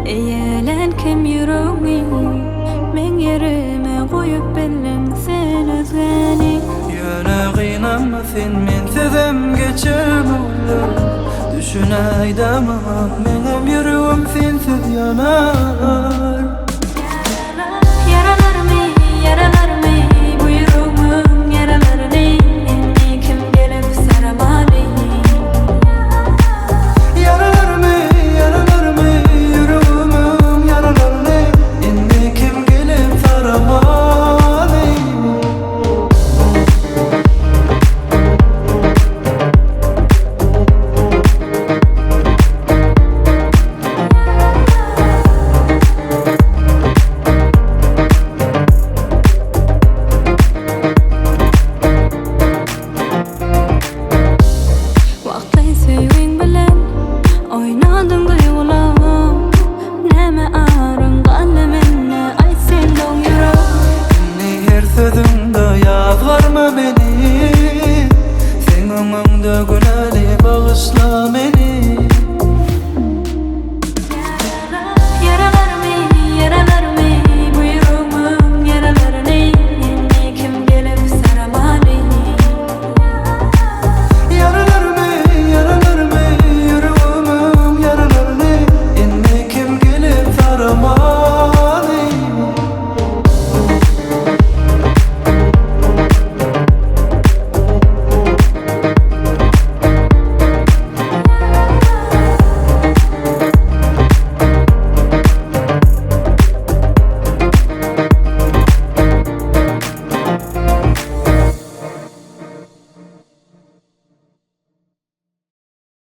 Eýelän kim ýüregňi Meň ýerime goýup bildiň sen özgäni. Ýöne gynanma sen mensizem geçer bu günler Düşünäýdä maňa meňem ýüregim sensiz ýanar.